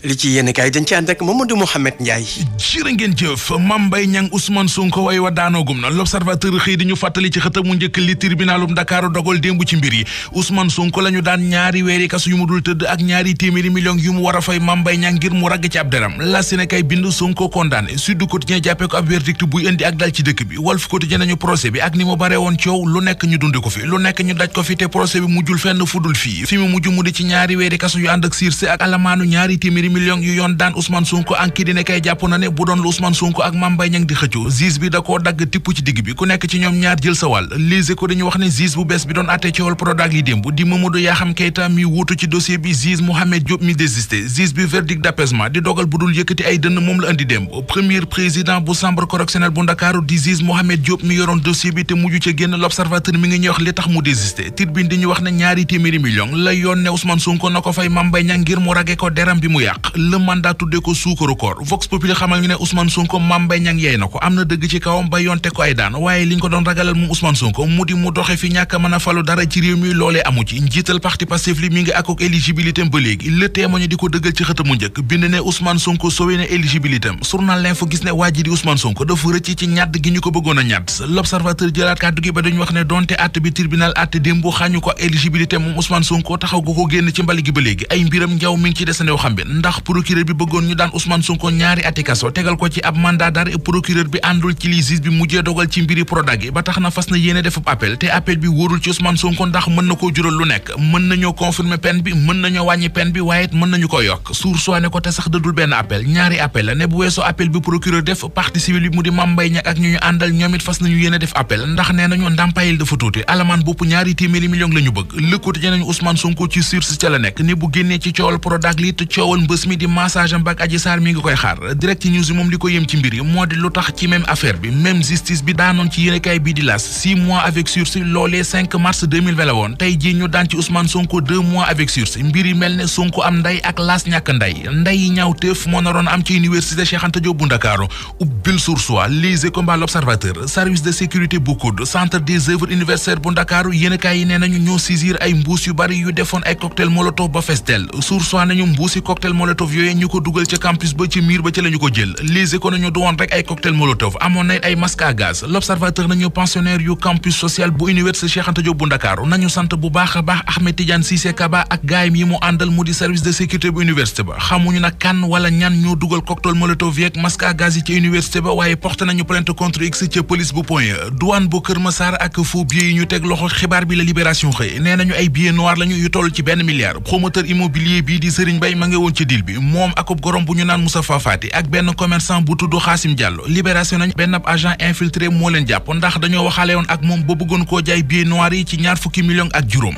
li ci yéen kay dañ ci ànd ak Mamadou Mouhamed Ndiaye. jërë ngeen jëf Mame Mbaye Niang Ousmane Sonko way wa daanoogum na l'observateur xëy di ñu fàttali ci xëtam mu njëkk li tribunalum Dakar dogal démb ci mbir yi Ousmane Sonko la ñu daan ñaari weeri kasu yu mu dul tëdd ak ñaari téeméeri millions yu mu war a fay Mame Mbaye Niang ngir mu ragg ci ab deram la si ne kay bind Sonko condamné Sud Quotidien jàppee ko ab verdict buy indi ak dal ci dëkk bi Walf Quotidien nañu procès bi ak ni mu bare woon coow lu nekk ñu dundi ko fi lu nekk ñu daj ko fi te procès bi mujjul fenn fudul fii fi mu mujj mu di ci ñaari weeri kasu yu ànd ak sursis ak alamaanu ñaari téeméeri millions yu yoon daan Ousmane Sonko anki dine kay jàpp na ne bu doon lu Ousmane Sonko ak Mame Mbaye Niang di xëccoo juge bi da koo dagg tipp ci digg bi ku nekk ci ñoom ñaar jël sa wàll Les Échos dañu wax ne juge bu bees bi doon àtte coowal Prodac li démb di Mamadou Yaxam Keita mi wuutu ci dossier bi juge Mohamed Diop mi désisté juge bi verdict d'apaisement di dogal bu dul yëkkati ay dënn moom la indi démb premier président bu chambre correctionnelle bu Ndakaaru di juge Mohamed Diop mi yoroon dossier bi te mujj ca génn l'observateur mi ngi ñuy wax li tax mu désisté Tribune di ñu wax ne ñaari téeméeri millions la yoon ne Ousmane Sonko na ko fay Mame Mbaye Niang ngir mu rage ko deram bi mu yàq le mandat tudde ko suukaru koor Vox Populi xamal ñu ne Ousmane Sonko Mame Mbaye Niang yey na ko am na dëgg ci kawam ba yoon te ko ay daan waaye liñ ko doon ragalal moom Ousmane Sonko mu di mu doxe fi ñàkk mën a falu dara ci réew mi loolee amu ci njiital parti Pastef li mi ngi ak éligibilité ba léegi le témoin di ko dëggal ci xëtamu njëkk bind ne Ousmane Sonko sowe na éligibilité am journal L'Info gis ne waa ji di Ousmane Sonko dafa rëcc ci ñàdd gi ñu ko bëggoon a ñàdd l'observateur jëlaat kàddu gi ba dañu wax ne donte àtte bi tribunal àtte démb xañu ko éligibilité moom Ousmane Sonko taxaw gu ko génn ci mbali gi ba léegi ay mbiram njaw mi ngi ci desanew xam bi ndax procureur bi bëggoon ñu daan Ousmane Sonko ñaari ati kaso tegal ko ci ab mandat d'arrêt procureur bi àndul ci li juge bi mujjee dogal ci mbiri Prodac yi ba tax na fas na yéene def appel te appel bi wóorul ci Ousmane Sonko ndax mën na koo jural lu nekk mën nañoo confirmer peine bi mën nañoo wàññi peine bi waaye mën nañu ko yokk source ne ko te sax dëddul benn appel ñaari appel la ne bu weesoo appel bi procureur def partie civile bi mu di Mame Mbaye Niang ak ñu àndal ñoom it fas nañu yéene def appel ndax nee nañu ndàmpayil dafa tuuti alamaan bopp ñaari téeméeri millions la ñu bëgg Le Quotidien nañu Ousmane Sonko ci sursis ca la nekk ni bu génnee ci coowal Prodac li te coowal mbës mi di massage am ak Adji Sarr mi ngi koy xaar Direct News yi moom li ko yëm ci mbir yi moo di lu tax ci même affaire bi même justice bi daanoon ci yéenekaay bii di las 6 mois avec sursis loolee 5 mars 2020 la woon tey jii ñu daan ci Ousmane Sonko 2 mois avec sursis mbir yi mel ne Sonko am nday ak las ñàkk nday yi ñaaw téef moo naroon am ci université Cheikh Anta Diop bu Ndakaaru ubbil Source A Les Échos mbaa l'Observateur service de sécurité bu COUD centre des œuvres universitaires bu Ndakaaru yéenekaay yi nee nañu ñoo saisir ay mbuus yu bari yu defoon ay cocktail molotov ba fees del Source A nañu mbuusi cocktail molotov yooyu ñu ko dugal ca campus ba ci miir ba ca la ñu ko jël Les Échos nañu du woon rek ay cocktail molotov amoon na ay masque à gaz l'Observateur nañu pensionnaire yu campus social bu université Cheikh Anta Diop bu Ndakaaru nañu sant bu baax a baax Ahmed Tidiane Cissé Kaba ak gaayam yi mu àndal mu di service de sécurité bu université ba xamuñu nag kan wala ñan ñoo dugal cocktail molotov yeeg masque à gaz yi ci université ba waaye porté nañu plainte contre X ca police bu Point E douane bu Kër Massar ak faux billets yi ñu teg loxo xibaar bi la Libération xëy nee nañu ay billets noirs lañu yu toll ci $1 milliard promoteur immobilier bii di Serigne Bay ma nga woon ci deal bi moom akub gorom bu ñu naan Moustapha Fati ak benn commerçant bu tudd Xaasim Diallo Libération nañ benn agent infiltré moo leen jàpp ndax dañoo waxaale woon ak moom ba bëggoon koo jaay billets noirs yi ci 20 millions ak juróom